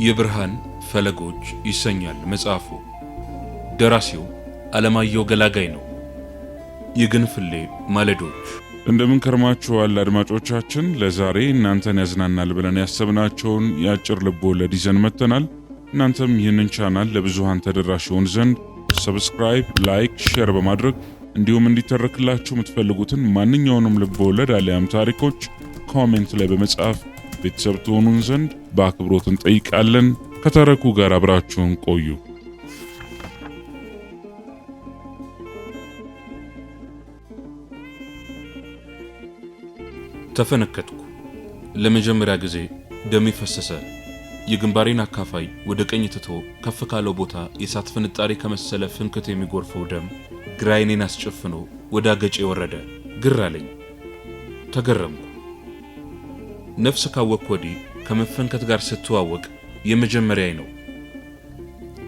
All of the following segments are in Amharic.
የብርሃን ፈለጎች ይሰኛል መጽሐፉ። ደራሲው አለማየሁ ገላጋይ ነው። የግንፍሌ ማለዶች። እንደምን ከርማችኋል አድማጮቻችን። ለዛሬ እናንተን ያዝናናል ብለን ያሰብናቸውን የአጭር ልብ ወለድ ይዘን መጥተናል። እናንተም ይህንን ቻናል ለብዙሃን ተደራሽ ይሆን ዘንድ subscribe፣ like፣ share በማድረግ እንዲሁም እንዲተረክላችሁ የምትፈልጉትን ማንኛውንም ልብ ወለድ አሊያም ታሪኮች comment ላይ በመጻፍ ቤተሰብ ትሆኑን ዘንድ በአክብሮት እንጠይቃለን። ከተረኩ ጋር አብራችሁን ቆዩ። ተፈነከትኩ። ለመጀመሪያ ጊዜ ደሜ ፈሰሰ። የግንባሬን አካፋይ ወደ ቀኝ ትቶ ከፍ ካለው ቦታ የእሳት ፍንጣሪ ከመሰለ ፍንክት የሚጎርፈው ደም ግራ ዓይኔን አስጨፍኖ ወደ አገጬ ወረደ። ግር አለኝ። ተገረምኩ። ነፍስ ካወቅኩ ወዲህ ከመፈንከት ጋር ስተዋወቅ የመጀመሪያዬ ነው።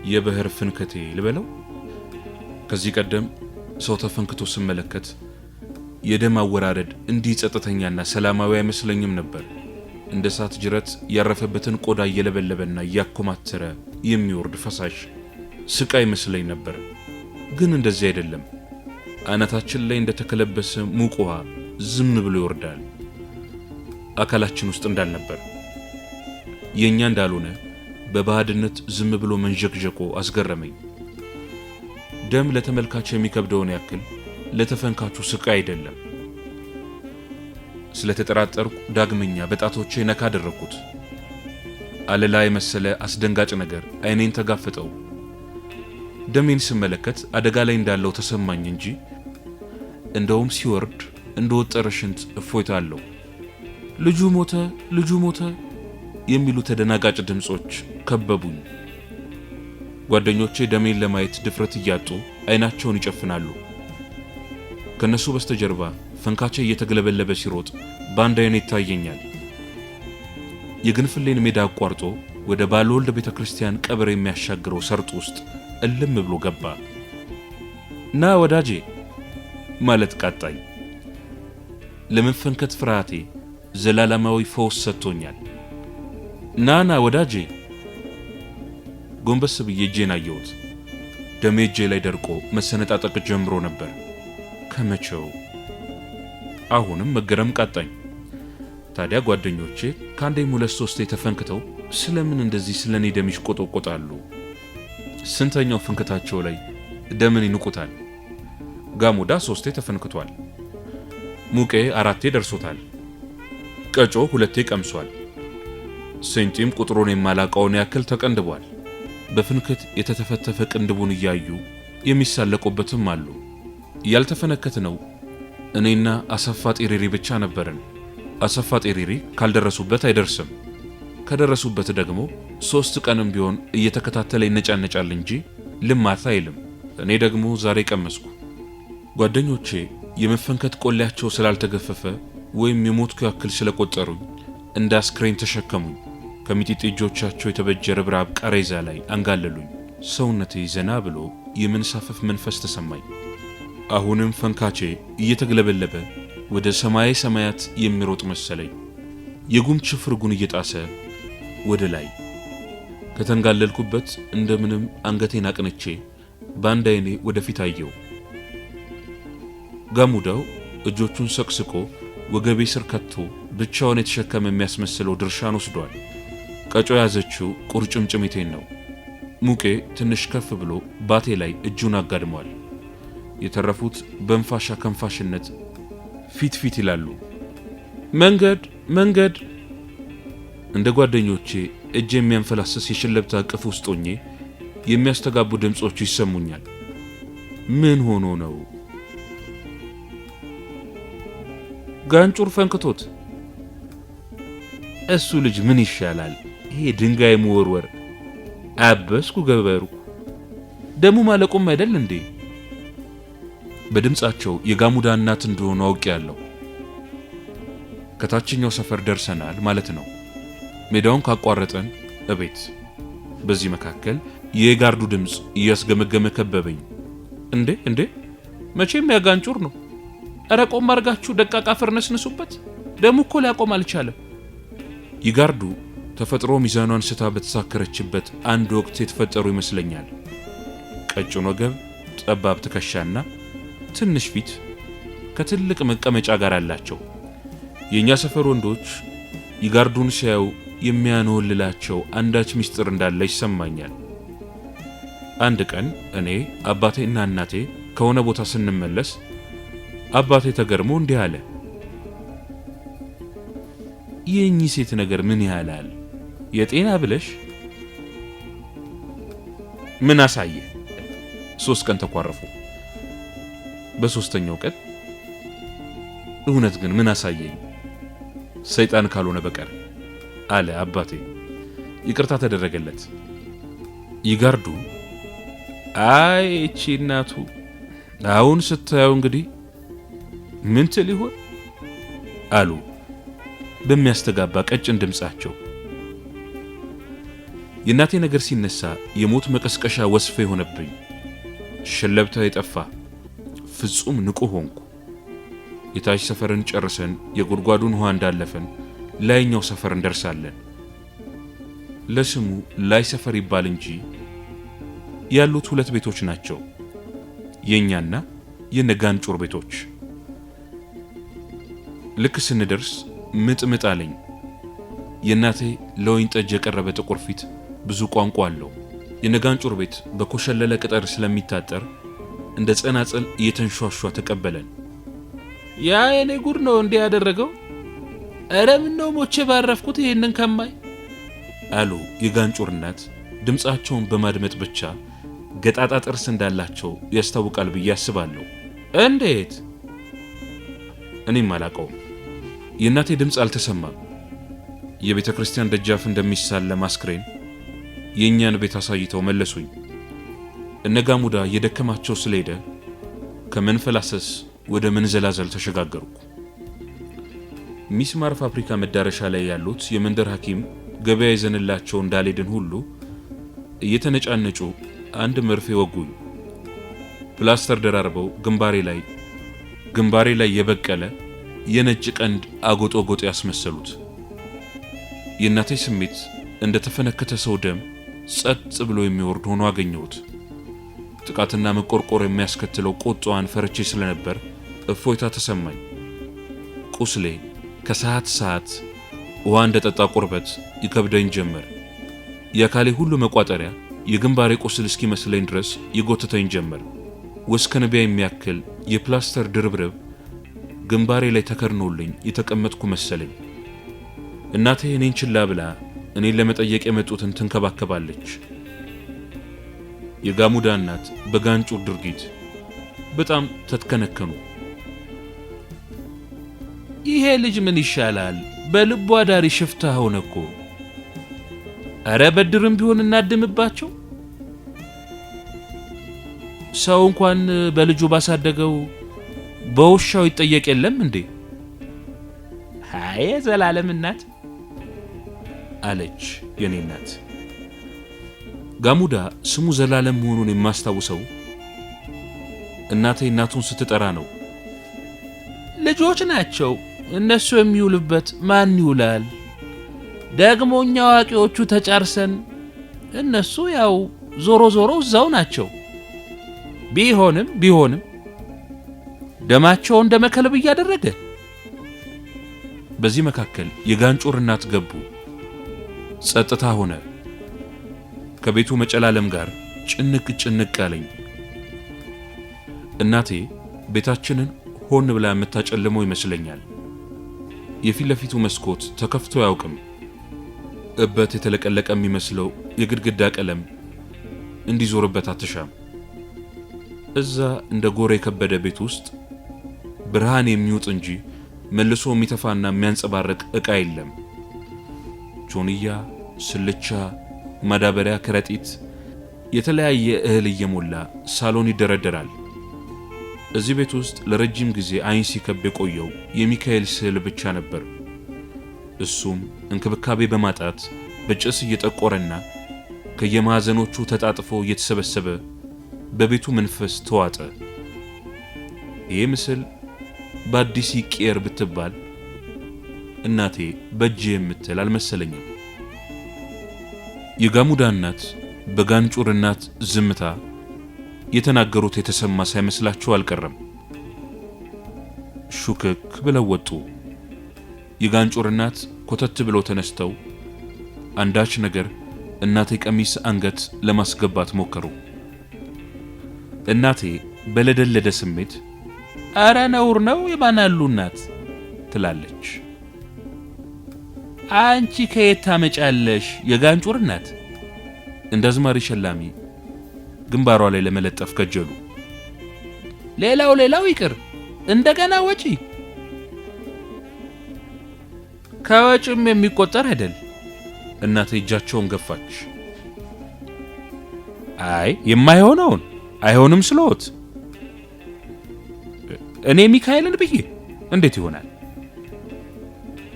የበህር ፍንከቴ ልበለው። ከዚህ ቀደም ሰው ተፈንክቶ ስመለከት የደም አወራረድ እንዲህ ጸጥተኛና ሰላማዊ አይመስለኝም ነበር። እንደ እሳት ጅረት ያረፈበትን ቆዳ እየለበለበና እያኮማተረ የሚወርድ ፈሳሽ ስቃይ ይመስለኝ ነበር። ግን እንደዚህ አይደለም። አናታችን ላይ እንደተከለበሰ ሙቅ ውሃ ዝም ብሎ ይወርዳል። አካላችን ውስጥ እንዳልነበር፣ የእኛ እንዳልሆነ በባዕድነት ዝም ብሎ መንዠቅዠቆ አስገረመኝ። ደም ለተመልካች የሚከብደውን ያክል ለተፈንካቹ ስቃይ አይደለም። ስለተጠራጠርኩ ዳግመኛ በጣቶቼ ነካ አደረግኩት። አለላ የመሰለ አስደንጋጭ ነገር ዓይኔን ተጋፈጠው። ደሜን ስመለከት አደጋ ላይ እንዳለው ተሰማኝ እንጂ እንደውም ሲወርድ እንደወጠረ ሽንት እፎይታ አለው። ልጁ ሞተ፣ ልጁ ሞተ የሚሉ ተደናጋጭ ድምፆች ከበቡኝ። ጓደኞቼ ደሜን ለማየት ድፍረት እያጡ ዓይናቸውን ይጨፍናሉ። ከነሱ በስተጀርባ ፈንካቼ እየተግለበለበ ሲሮጥ በአንድ ዓይኔ ይታየኛል። የግንፍሌን ሜዳ አቋርጦ ወደ ባለወልድ ቤተ ክርስቲያን ቀብር የሚያሻግረው ሰርጥ ውስጥ እልም ብሎ ገባ። ና ወዳጄ ማለት ቃጣኝ። ለመፈንከት ፍርሃቴ ዘላለማዊ ፈውስ ሰጥቶኛል። ና ና ወዳጄ። ጎንበስ ብዬ እጄን አየሁት። ደሜ እጄ ላይ ደርቆ መሰነጣጠቅ ጀምሮ ነበር። ከመቼው? አሁንም መገረም ቃጣኝ። ታዲያ ጓደኞቼ ከአንዴም ሁለት ሶስቴ ተፈንክተው ስለምን እንደዚህ ስለ እኔ ደም ይሽቆጠቆጣሉ? ስንተኛው ፍንክታቸው ላይ ደምን ይንቁታል? ጋሙዳ ሶስቴ ተፈንክቷል። ሙቄ አራቴ ደርሶታል። ቀጮ ሁለቴ ቀምሷል። ሴንጢም ቁጥሩን የማላውቀውን ያክል ተቀንድቧል። በፍንክት የተተፈተፈ ቅንድቡን እያዩ የሚሳለቁበትም አሉ። ያልተፈነከት ነው እኔና አሰፋ ጤሪሪ ብቻ ነበርን። አሰፋ ጤሪሪ ካልደረሱበት አይደርስም። ከደረሱበት ደግሞ 3 ቀንም ቢሆን እየተከታተለ ይነጫነጫል እንጂ ልማት አይልም። እኔ ደግሞ ዛሬ ቀመስኩ። ጓደኞቼ የመፈንከት ቆሌያቸው ስላልተገፈፈ ወይም የሞትኩ ያክል ስለቆጠሩኝ እንደ አስክሬን ተሸከሙኝ። ከሚጢጢ እጆቻቸው የተበጀ ርብራብ ቃሬዛ ላይ አንጋለሉኝ። ሰውነቴ ዘና ብሎ የመንሳፈፍ መንፈስ ተሰማኝ። አሁንም ፈንካቼ እየተግለበለበ ወደ ሰማይ ሰማያት የሚሮጥ መሰለኝ። የጉም ችፍርጉን እየጣሰ ወደ ላይ ከተንጋለልኩበት እንደምንም አንገቴን አቅንቼ በአንድ ዓይኔ ወደፊት አየው። ጋሙዳው እጆቹን ሰቅስቆ ወገቤ ስር ከቶ ብቻውን የተሸከመ የሚያስመስለው ድርሻን ወስዷል። ቀጮ የያዘችው ቁርጭምጭሚቴን ነው። ሙቄ ትንሽ ከፍ ብሎ ባቴ ላይ እጁን አጋድሟል። የተረፉት በንፋሻ ከንፋሽነት ፊት ፊት ይላሉ። መንገድ መንገድ። እንደ ጓደኞቼ እጅ የሚያንፈላስስ የሸለብታ እቅፍ ውስጥ ሆኜ የሚያስተጋቡ ድምፆች ይሰሙኛል። ምን ሆኖ ነው? ጋንጩር ፈንክቶት። እሱ ልጅ ምን ይሻላል? ይሄ ድንጋይ መወርወር። አበስኩ ገበርኩ። ደሙ ማለቁም አይደል እንዴ? በድምፃቸው የጋሙዳ እናት እንደሆኑ አውቄያለሁ። ከታችኛው ሰፈር ደርሰናል ማለት ነው። ሜዳውን ካቋረጠን እቤት። በዚህ መካከል የጋርዱ ድምፅ እያስገመገመ ከበበኝ። እንዴ እንዴ፣ መቼም ያጋንጩር ነው። እረ ቆም አድርጋችሁ ደቃቃ አፈር ነስንሱበት። ደሙ እኮ ሊያቆም አልቻለም። ይጋርዱ ተፈጥሮ ሚዛኗን ስታ በተሳከረችበት አንድ ወቅት የተፈጠሩ ይመስለኛል። ቀጭን ወገብ፣ ጠባብ ትከሻና ትንሽ ፊት ከትልቅ መቀመጫ ጋር አላቸው። የእኛ ሰፈር ወንዶች ይጋርዱን ሲያዩ የሚያንወልላቸው አንዳች ምስጢር እንዳለ ይሰማኛል። አንድ ቀን እኔ፣ አባቴና እናቴ ከሆነ ቦታ ስንመለስ አባቴ ተገርሞ እንዲህ አለ። የእኚህ ሴት ነገር ምን ያህላል? የጤና ብለሽ ምን አሳየ? 3 ቀን ተኳረፉ። በሶስተኛው ቀን እውነት ግን ምን አሳየኝ ሰይጣን ካልሆነ በቀር አለ አባቴ። ይቅርታ ተደረገለት። ይጋርዱ አይ እቺ እናቱ አሁን ስታየው እንግዲህ ምን ትል ይሆን አሉ በሚያስተጋባ ቀጭን ድምፃቸው። የእናቴ ነገር ሲነሳ የሞት መቀስቀሻ ወስፌ የሆነብኝ፣ ሸለብታ የጠፋ ፍጹም ንቁ ሆንኩ። የታች ሰፈርን ጨርሰን የጉድጓዱን ውሃ እንዳለፈን ላይኛው ሰፈር እንደርሳለን። ለስሙ ላይ ሰፈር ይባል እንጂ ያሉት ሁለት ቤቶች ናቸው፣ የእኛና የነጋንጩር ቤቶች። ልክ ስንደርስ ምጥምጥ አለኝ። የእናቴ ለወይን ጠጅ የቀረበ ጥቁር ፊት ብዙ ቋንቋ አለው። የነጋንጩር ቤት በኮሸለለ ቅጠር ስለሚታጠር እንደ ጸናጽል እየተንሿሿ ተቀበለን። ያ የኔ ጉድ ነው እንዲህ ያደረገው። እረ ምነው ሞቼ ባረፍኩት ይህንን ከማይ አሉ የጋንጩር እናት። ድምፃቸውን በማድመጥ ብቻ ገጣጣ ጥርስ እንዳላቸው ያስታውቃል ብዬ አስባለሁ። እንዴት? እኔም አላቀውም። የእናቴ ድምፅ አልተሰማም። የቤተ ክርስቲያን ደጃፍ እንደሚሳለም አስክሬን የእኛን ቤት አሳይተው መለሱኝ። እነ ጋሙዳ እየደከማቸው ስለሄደ ከመንፈላሰስ ወደ መንዘላዘል ተሸጋገርኩ። ሚስማር ፋብሪካ መዳረሻ ላይ ያሉት የመንደር ሐኪም ገበያ ይዘንላቸው እንዳልሄድን ሁሉ እየተነጫነጩ አንድ መርፌ ወጉኝ። ፕላስተር ደራርበው ግንባሬ ላይ የበቀለ የነጭ ቀንድ አጎጦጎጥ ያስመሰሉት። የእናቴ ስሜት እንደ ተፈነከተ ሰው ደም ጸጥ ብሎ የሚወርድ ሆኖ አገኘሁት። ጥቃትና መቆርቆር የሚያስከትለው ቁጣዋን ፈርቼ ስለነበር እፎይታ ተሰማኝ። ቁስሌ ከሰዓት ሰዓት ውሃ እንደጠጣ ቁርበት ይከብደኝ ጀመር። የአካሌ ሁሉ መቋጠሪያ የግንባሬ ቁስል እስኪመስለኝ ድረስ ይጎትተኝ ጀመር። ወስከንቢያ የሚያክል የፕላስተር ድርብርብ ግንባሬ ላይ ተከድኖልኝ የተቀመጥኩ መሰለኝ። እናቴ እኔን ችላ ብላ እኔን ለመጠየቅ የመጡትን ትንከባከባለች። የጋሙዳ እናት በጋንጩር ድርጊት በጣም ተትከነከኑ። ይሄ ልጅ ምን ይሻላል? በልቡ አዳሪ ሽፍታ ሆነ እኮ። እረ በድርም ቢሆን እናድምባቸው። ሰው እንኳን በልጁ ባሳደገው በውሻው ይጠየቅ የለም እንዴ? አይ ዘላለም እናት አለች የኔ እናት። ጋሙዳ ስሙ ዘላለም መሆኑን የማስታውሰው እናቴ እናቱን ስትጠራ ነው። ልጆች ናቸው እነሱ የሚውሉበት ማን ይውላል? ደግሞ እኛ አዋቂዎቹ ተጫርሰን እነሱ ያው ዞሮ ዞሮ እዛው ናቸው። ቢሆንም ደማቸው እንደ መከለብ እያደረገ። በዚህ መካከል የጋንጩር እናት ገቡ። ጸጥታ ሆነ። ከቤቱ መጨላለም ጋር ጭንቅ ጭንቅ አለኝ። እናቴ ቤታችንን ሆን ብላ የምታጨልመው ይመስለኛል። የፊት ለፊቱ መስኮት ተከፍቶ አያውቅም። እበት የተለቀለቀ የሚመስለው የግድግዳ ቀለም እንዲዞርበት አትሻም። እዛ እንደ ጎሬ የከበደ ቤት ውስጥ ብርሃን የሚውጥ እንጂ መልሶ የሚተፋና የሚያንጸባርቅ ዕቃ የለም። ጆንያ፣ ስልቻ፣ ማዳበሪያ፣ ከረጢት፣ የተለያየ እህል እየሞላ ሳሎን ይደረደራል። እዚህ ቤት ውስጥ ለረጅም ጊዜ ዓይን ሲከብ የቆየው የሚካኤል ስዕል ብቻ ነበር። እሱም እንክብካቤ በማጣት በጭስ እየጠቆረና ከየማዕዘኖቹ ተጣጥፎ እየተሰበሰበ በቤቱ መንፈስ ተዋጠ። ይህ ምስል በአዲስ ይቀየር ብትባል እናቴ በእጅ የምትል አልመሰለኝም። የጋሙዳ እናት በጋንጩር እናት ዝምታ የተናገሩት የተሰማ ሳይመስላቸው አልቀረም። ሹክክ ብለው ወጡ። የጋንጩር እናት ኮተት ብለው ተነስተው አንዳች ነገር እናቴ ቀሚስ አንገት ለማስገባት ሞከሩ። እናቴ በለደለደ ስሜት አረ ነውር ነው የማናሉ እናት ትላለች። አንቺ ከየት ታመጫለሽ የጋንጩር እናት? እንደ አዝማሪ ሸላሚ ግንባሯ ላይ ለመለጠፍ ከጀሉ። ሌላው ሌላው ይቅር፣ እንደገና ወጪ ከወጪም የሚቆጠር አይደል። እናቴ እጃቸውን ገፋች። አይ የማይሆነውን አይሆንም ስሎት እኔ ሚካኤልን ብዬ እንዴት ይሆናል?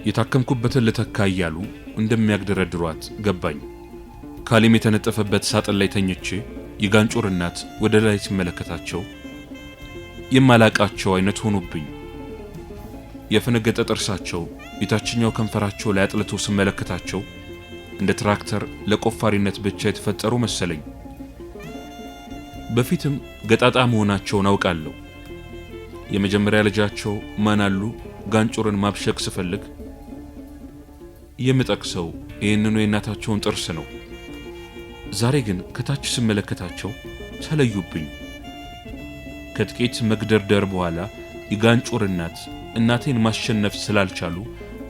የታከምኩበትን ልተካ እያሉ እንደሚያግደረድሯት ገባኝ። ካሊም የተነጠፈበት ሳጥን ላይ ተኝቼ የጋንጩር እናት ወደ ላይ ሲመለከታቸው የማላቃቸው አይነት ሆኑብኝ። የፈነገጠ ጥርሳቸው የታችኛው ከንፈራቸው ላይ አጥልቶ ስመለከታቸው እንደ ትራክተር ለቆፋሪነት ብቻ የተፈጠሩ መሰለኝ። በፊትም ገጣጣ መሆናቸውን አውቃለሁ። የመጀመሪያ ልጃቸው ማናሉ ጋንጩርን ማብሸቅ ስፈልግ የምጠቅሰው ይህንኑ የእናታቸውን ጥርስ ነው። ዛሬ ግን ከታች ስመለከታቸው ተለዩብኝ። ከጥቂት መግደርደር በኋላ የጋንጩር እናት እናቴን ማሸነፍ ስላልቻሉ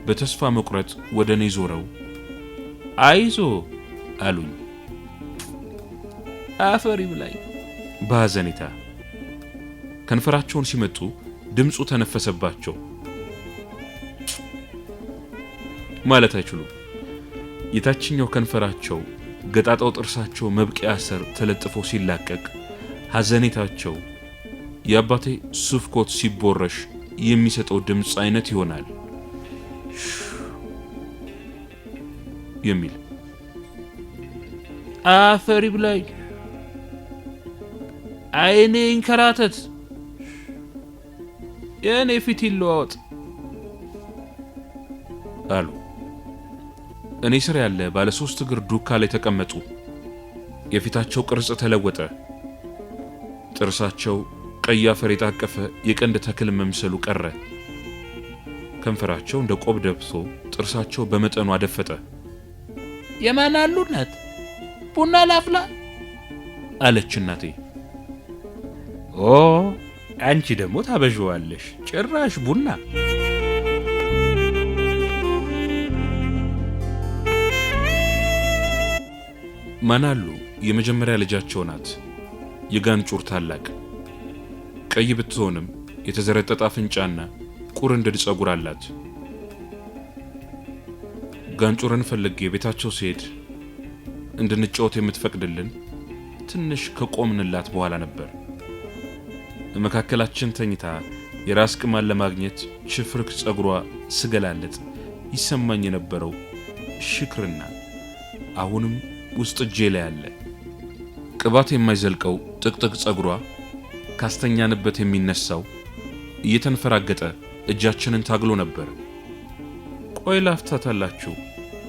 በተስፋ መቁረጥ ወደ እኔ ዞረው አይዞ አሉኝ። አፈር ይብላኝ በሐዘኔታ ከንፈራቸውን ሲመጡ ድምፁ ተነፈሰባቸው። ማለት አይችሉም። የታችኛው ከንፈራቸው ገጣጣው ጥርሳቸው መብቂያ ስር ተለጥፎ ሲላቀቅ ሐዘኔታቸው የአባቴ ሱፍ ኮት ሲቦረሽ የሚሰጠው ድምፅ አይነት ይሆናል የሚል። አፈር ይብላኝ፣ አይኔ ይንከራተት፣ የእኔ ፊት ይለዋወጥ አሉ። እኔ ስር ያለ ባለ ሶስት እግር ዱካ ላይ ተቀመጡ። የፊታቸው ቅርጽ ተለወጠ። ጥርሳቸው ቀይ አፈር የታቀፈ የቀንድ ተክል መምሰሉ ቀረ። ከንፈራቸው እንደ ቆብ ደብቶ ጥርሳቸው በመጠኑ አደፈጠ። የማን አሉ እናት? ቡና ላፍላ አለች እናቴ። ኦ አንቺ ደግሞ ታበዥዋለሽ፣ ጭራሽ ቡና። ማናሉ የመጀመሪያ ልጃቸው ናት። የጋንጩር ታላቅ ቀይ ብትሆንም የተዘረጠጠ አፍንጫና ቁርንድድ ጸጉር አላት። ጋንጩርን ፈልጌ ቤታቸው ሲሄድ እንድንጫወት የምትፈቅድልን ትንሽ ከቆምንላት በኋላ ነበር። በመካከላችን ተኝታ የራስ ቅማን ለማግኘት ችፍርክ ጸጉሯ ስገላለጥ ይሰማኝ የነበረው ሽክርና አሁንም ውስጥ እጄ ላይ አለ። ቅባት የማይዘልቀው ጥቅጥቅ ጸጉሯ ካስተኛንበት የሚነሳው እየተንፈራገጠ እጃችንን ታግሎ ነበር። ቆይ ላፍታታላችሁ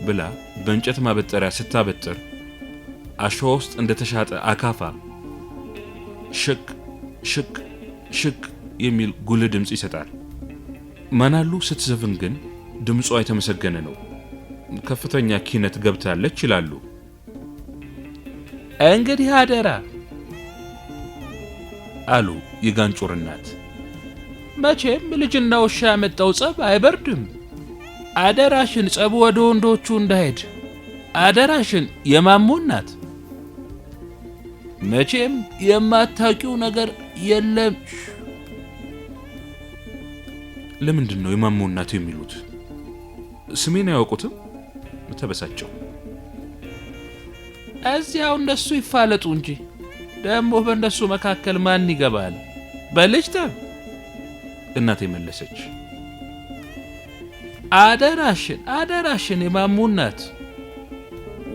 ብላ በእንጨት ማበጠሪያ ስታበጥር አሸዋ ውስጥ እንደተሻጠ አካፋ ሽቅ ሽቅ ሽቅ የሚል ጉልህ ድምፅ ይሰጣል። ማናሉ ስትዘፍን ግን ድምጿ የተመሰገነ ነው። ከፍተኛ ኪነት ገብታለች ይላሉ። እንግዲህ አደራ አሉ የጋንጩር እናት። መቼም ልጅና ውሻ ያመጣው ጸብ አይበርድም። አደራሽን ጸቡ ወደ ወንዶቹ እንዳይሄድ አደራሽን የማሞ እናት። መቼም የማታውቂው ነገር የለም። ለምንድን ነው የማሞ እናት የሚሉት? ስሜን አያውቁትም? ተበሳጨው። እዚያው እነሱ ይፋለጡ እንጂ ደግሞ በእነሱ መካከል ማን ይገባል? በልጅ ጠብ። እናቴ መለሰች። አደራሽን አደራሽን የማሙ እናት፣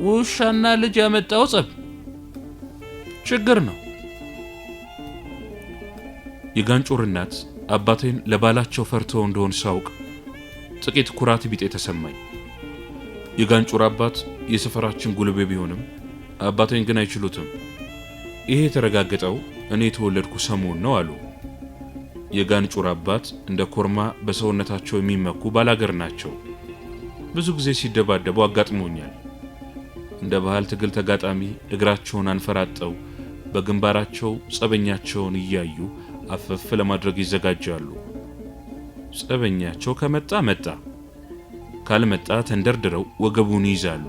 ውሻና ልጅ ያመጣው ጸብ ችግር ነው። የጋንጩር እናት አባቴን ለባላቸው ፈርተው እንደሆን ሳውቅ ጥቂት ኩራት ቢጤ ተሰማኝ። የጋንጩር አባት የሰፈራችን ጉልቤ ቢሆንም አባቴን ግን አይችሉትም። ይሄ የተረጋገጠው እኔ የተወለድኩ ሰሞን ነው አሉ። የጋንጩር አባት እንደ ኮርማ በሰውነታቸው የሚመኩ ባላገር ናቸው። ብዙ ጊዜ ሲደባደቡ አጋጥሞኛል። እንደ ባህል ትግል ተጋጣሚ እግራቸውን አንፈራጠው በግንባራቸው ጸበኛቸውን እያዩ አፈፍ ለማድረግ ይዘጋጃሉ። ጸበኛቸው ከመጣ መጣ፣ ካልመጣ ተንደርድረው ወገቡን ይይዛሉ።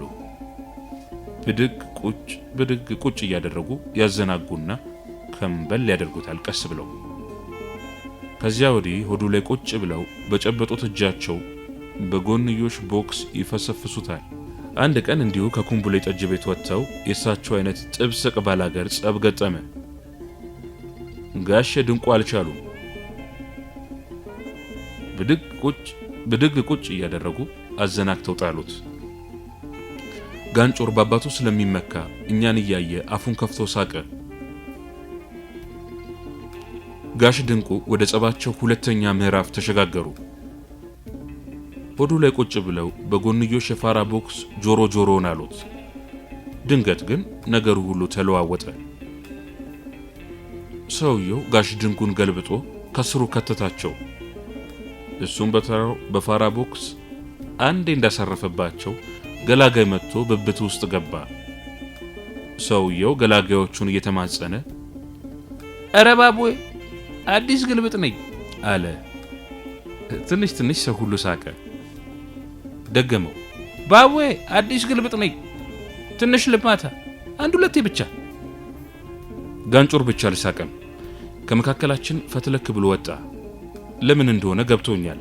ብድግ ቁጭ ብድግ ቁጭ እያደረጉ ያዘናጉና ከንበል ያደርጉታል ቀስ ብለው። ከዚያ ወዲህ ሆዱ ላይ ቁጭ ብለው በጨበጡት እጃቸው በጎንዮሽ ቦክስ ይፈሰፍሱታል። አንድ ቀን እንዲሁ ከኩምቡሌ ጠጅ ቤት ወጥተው የእሳቸው አይነት ጥብስ ባላገር ጸብ ገጠመ። ጋሼ ድንቁ አልቻሉም። ብድግ ቁጭ ብድግ ቁጭ እያደረጉ አዘናግተው ጣሉት። ጋንጮር በአባቱ ስለሚመካ እኛን እያየ አፉን ከፍቶ ሳቀ። ጋሽ ድንቁ ወደ ጸባቸው ሁለተኛ ምዕራፍ ተሸጋገሩ። ሆዱ ላይ ቁጭ ብለው በጎንዮሽ የፋራ ቦክስ ጆሮ ጆሮውን አሉት። ድንገት ግን ነገሩ ሁሉ ተለዋወጠ። ሰውየው ጋሽ ድንቁን ገልብጦ ከስሩ ከተታቸው። እሱም በተራው በፋራ ቦክስ አንዴ እንዳሳረፈባቸው ገላጋይ መጥቶ ብብት ውስጥ ገባ። ሰውየው ገላጋዮቹን እየተማጸነ "እረ ባቦዬ፣ አዲስ ግልብጥ ነኝ" አለ። ትንሽ ትንሽ ሰው ሁሉ ሳቀ። ደገመው። "ባቦዬ፣ አዲስ ግልብጥ ነኝ፣ ትንሽ ልማታ፣ አንድ ሁለቴ ብቻ።" ጋንጮር ብቻ አልሳቀም። ከመካከላችን ፈትለክ ብሎ ወጣ። ለምን እንደሆነ ገብቶኛል።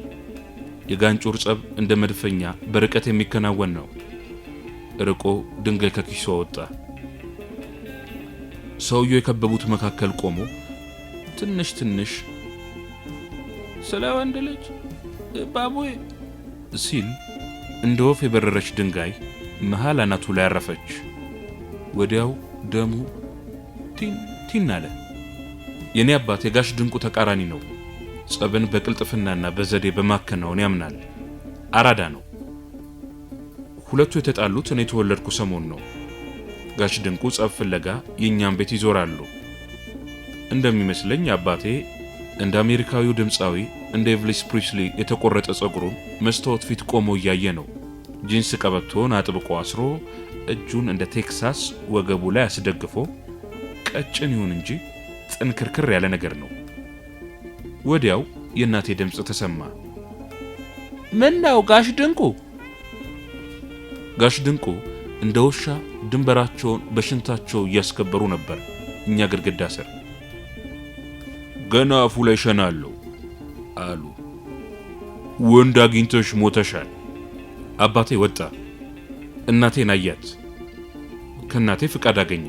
የጋንጮር ጸብ እንደ መድፈኛ በርቀት የሚከናወን ነው። ርቆ ድንጋይ ከኪሱ አወጣ። ሰውየው የከበቡት መካከል ቆሞ ትንሽ ትንሽ "ስለ ወንድ ልጅ ባቦዬ" ሲል እንደ ወፍ የበረረች ድንጋይ መሃል አናቱ ላይ አረፈች። ወዲያው ደሙ ቲን ቲን አለ። የኔ አባት የጋሽ ድንቁ ተቃራኒ ነው። ጸብን በቅልጥፍናና በዘዴ በማከናወን ያምናል። አራዳ ነው። ሁለቱ የተጣሉት እኔ የተወለድኩ ሰሞን ነው። ጋሽ ድንቁ ጸብ ፍለጋ የእኛን ቤት ይዞራሉ። እንደሚመስለኝ አባቴ እንደ አሜሪካዊው ድምፃዊ እንደ ኤልቪስ ፕሪስሊ የተቆረጠ ጸጉሩን መስታወት ፊት ቆሞ እያየ ነው። ጂንስ ቀበቶን አጥብቆ አስሮ፣ እጁን እንደ ቴክሳስ ወገቡ ላይ አስደግፎ፣ ቀጭን ይሁን እንጂ ጥንክርክር ያለ ነገር ነው። ወዲያው የእናቴ ድምፅ ተሰማ። "ምን ነው ጋሽ ድንቁ?" ጋሽ ድንቁ እንደ ውሻ ድንበራቸውን በሽንታቸው እያስከበሩ ነበር እኛ ግድግዳ ስር። "ገና አፉ ላይ ሸናለሁ" አሉ። "ወንድ አግኝተሽ ሞተሻል።" አባቴ ወጣ። እናቴን አያት። ከእናቴ ፍቃድ አገኘ።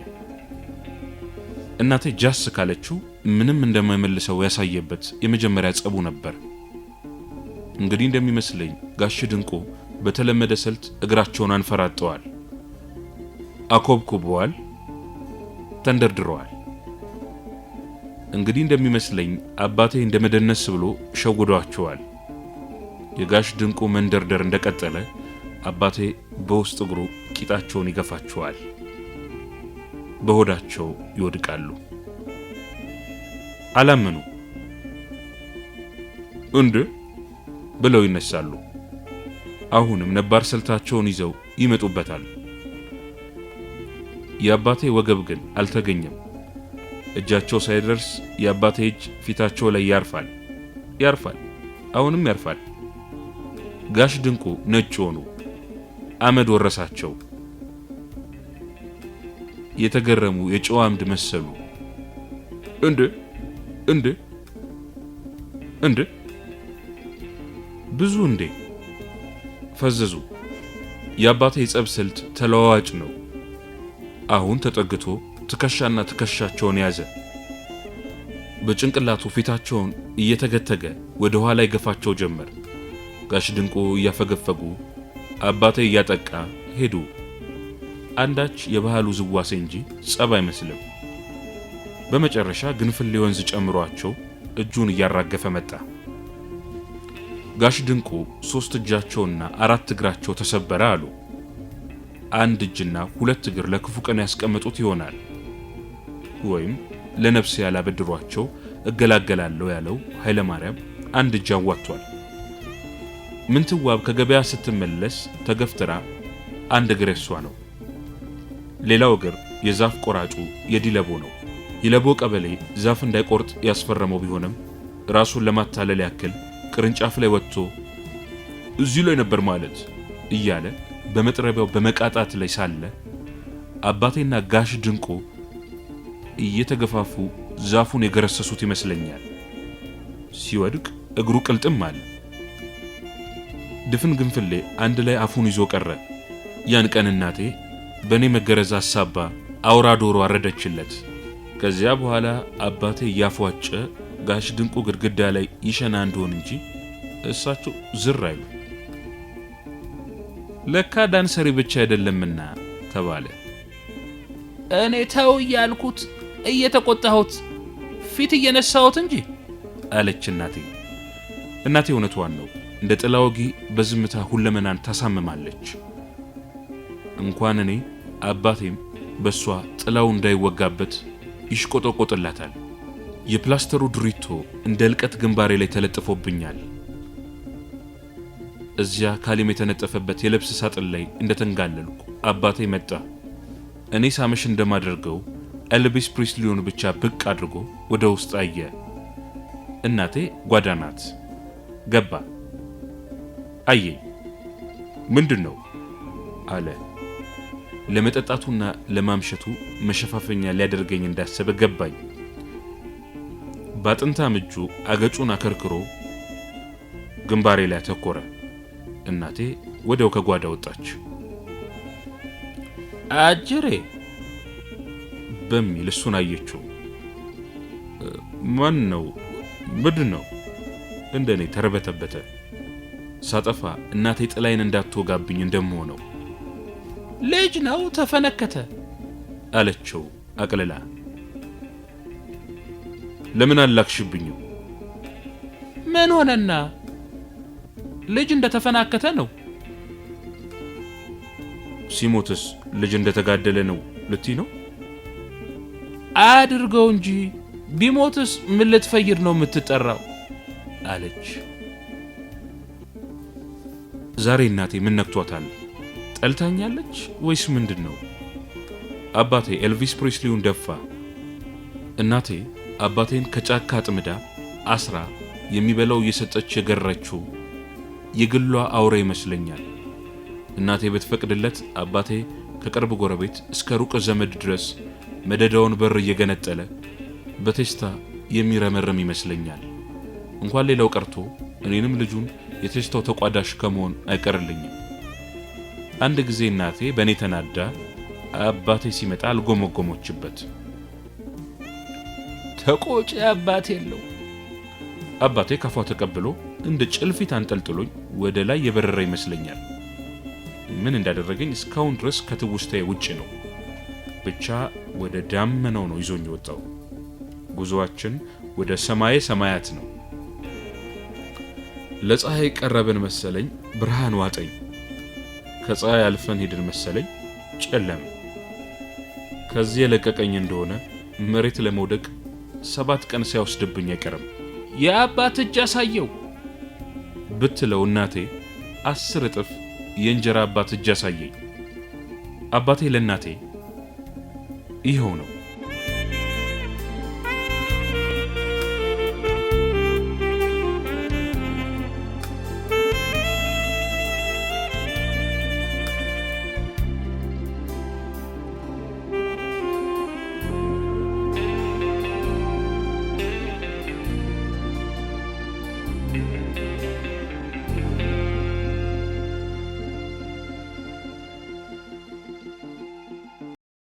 እናቴ ጃስ ካለችው ምንም እንደማይመልሰው ያሳየበት የመጀመሪያ ጸቡ ነበር። እንግዲህ እንደሚመስለኝ ጋሽ ድንቁ በተለመደ ስልት እግራቸውን አንፈራጠዋል፣ አኮብኩበዋል፣ ተንደርድረዋል። እንግዲህ እንደሚመስለኝ አባቴ እንደ መደነስ ብሎ ሸውዷቸዋል። የጋሽ ድንቁ መንደርደር እንደቀጠለ አባቴ በውስጥ እግሩ ቂጣቸውን ይገፋቸዋል። በሆዳቸው ይወድቃሉ። አላመኑ። "እንዴ" ብለው ይነሳሉ። አሁንም ነባር ስልታቸውን ይዘው ይመጡበታል። የአባቴ ወገብ ግን አልተገኘም። እጃቸው ሳይደርስ የአባቴ እጅ ፊታቸው ላይ ያርፋል፣ ያርፋል፣ አሁንም ያርፋል። ጋሽ ድንቁ ነጭ ሆኑ። አመድ ወረሳቸው። የተገረሙ የጨው አምድ መሰሉ። "እንዴ፣ እንዴ፣ እንዴ!" ብዙ እንዴ ፈዘዙ። የአባቴ የጸብ ስልት ተለዋዋጭ ነው። አሁን ተጠግቶ ትከሻና ትከሻቸውን ያዘ። በጭንቅላቱ ፊታቸውን እየተገተገ ወደ ኋላ ይገፋቸው ጀመር። ጋሽ ድንቁ እያፈገፈጉ፣ አባቴ እያጠቃ ሄዱ። አንዳች የባህሉ ዝዋሴ እንጂ ጸብ አይመስልም። በመጨረሻ ግንፍሌ ወንዝ ጨምሯቸው እጁን እያራገፈ መጣ። ጋሽ ድንቁ ሶስት እጃቸውና አራት እግራቸው ተሰበረ አሉ። አንድ እጅና ሁለት እግር ለክፉ ቀን ያስቀመጡት ይሆናል። ወይም ለነፍስ ያላበድሯቸው እገላገላለሁ ያለው ኃይለ ማርያም አንድ እጅ አዋጥቷል። ምንትዋብ ከገበያ ስትመለስ ተገፍትራ አንድ እግር የሷ ነው። ሌላው እግር የዛፍ ቆራጩ የዲለቦ ነው። ይለቦ ቀበሌ ዛፍ እንዳይቆርጥ ያስፈረመው ቢሆንም ራሱን ለማታለል ያክል ቅርንጫፍ ላይ ወጥቶ እዚህ ላይ ነበር ማለት እያለ በመጥረቢያው በመቃጣት ላይ ሳለ አባቴና ጋሽ ድንቁ እየተገፋፉ ዛፉን የገረሰሱት ይመስለኛል። ሲወድቅ እግሩ ቅልጥም አለ። ድፍን ግንፍሌ አንድ ላይ አፉን ይዞ ቀረ። ያን ቀን እናቴ በእኔ መገረዝ አሳባ አውራ ዶሮ አረደችለት። ከዚያ በኋላ አባቴ እያፏጨ ጋሽ ድንቁ ግድግዳ ላይ ይሸና እንደሆን እንጂ እሳቸው ዝር አይሉ። ለካ ዳንሰሪ ብቻ አይደለምና ተባለ። እኔ ተው እያልኩት እየተቆጣሁት ፊት እየነሳሁት እንጂ አለች እናቴ። እናቴ እውነቷን ነው። እንደ ጥላ ወጊ በዝምታ ሁለመናን ታሳምማለች። እንኳን እኔ አባቴም በሷ ጥላው እንዳይወጋበት ይሽቆጠቆጥላታል። የፕላስተሩ ድሪቶ እንደ እልቀት ግንባሬ ላይ ተለጥፎብኛል። እዚያ ካሊም የተነጠፈበት የልብስ ሳጥን ላይ እንደተንጋለልኩ አባቴ መጣ። እኔ ሳመሽ እንደማደርገው ኤልቪስ ፕሪስሊውን ብቻ ብቅ አድርጎ ወደ ውስጥ አየ። እናቴ ጓዳ ናት። ገባ። አየኝ። ምንድን ነው አለ። ለመጠጣቱና ለማምሸቱ መሸፋፈኛ ሊያደርገኝ እንዳሰበ ገባኝ። በአጥንታም እጁ አገጩን አከርክሮ ግንባሬ ላይ አተኮረ። እናቴ ወዲያው ከጓዳ ወጣች። አጅሬ በሚል እሱን አየችው። ማን ነው? ምንድን ነው? እንደ እኔ ተርበተበተ። ሳጠፋ እናቴ ጥላይን እንዳትወጋብኝ እንደምሆነው ልጅ ነው ተፈነከተ አለችው አቅልላ። ለምን አላክሽብኝም? ምን ሆነና? ልጅ እንደተፈናከተ ነው። ሲሞትስ ልጅ እንደተጋደለ ነው ልትይ ነው? አድርገው እንጂ ቢሞትስ ምን ልትፈይድ ነው የምትጠራው? አለች። ዛሬ እናቴ ምን ነክቷታል? ጠልታኛለች ወይስ ምንድን ነው? አባቴ ኤልቪስ ፕሪስሊውን ደፋ። እናቴ አባቴን ከጫካ አጥምዳ አስራ የሚበላው እየሰጠች የገረችው የግሏ አውሬ ይመስለኛል። እናቴ ብትፈቅድለት አባቴ ከቅርብ ጎረቤት እስከ ሩቅ ዘመድ ድረስ መደዳውን በር እየገነጠለ በቴስታ የሚረመረም ይመስለኛል። እንኳን ሌላው ቀርቶ እኔንም ልጁን የቴስታው ተቋዳሽ ከመሆን አይቀርልኝም። አንድ ጊዜ እናቴ በእኔ ተናዳ አባቴ ሲመጣ አልጎመጎሞችበት። ተቆጪ አባት የለው። አባቴ ካፏ ተቀብሎ እንደ ጭልፊት አንጠልጥሎኝ ወደ ላይ የበረረ ይመስለኛል። ምን እንዳደረገኝ እስካሁን ድረስ ከትውስታዬ ውጭ ነው። ብቻ ወደ ዳመናው ነው ይዞኝ የወጣው። ጉዞአችን ወደ ሰማየ ሰማያት ነው። ለፀሐይ ቀረብን መሰለኝ፣ ብርሃን ዋጠኝ። ከፀሐይ አልፈን ሄድን መሰለኝ፣ ጨለም። ከዚህ የለቀቀኝ እንደሆነ መሬት ለመውደቅ 7 ቀን ሳይወስድብኝ አይቀርም። የአባት እጅ አሳየው ብትለው እናቴ 10 እጥፍ የእንጀራ አባት እጅ አሳየኝ። አባቴ ለእናቴ ይኸው ነው።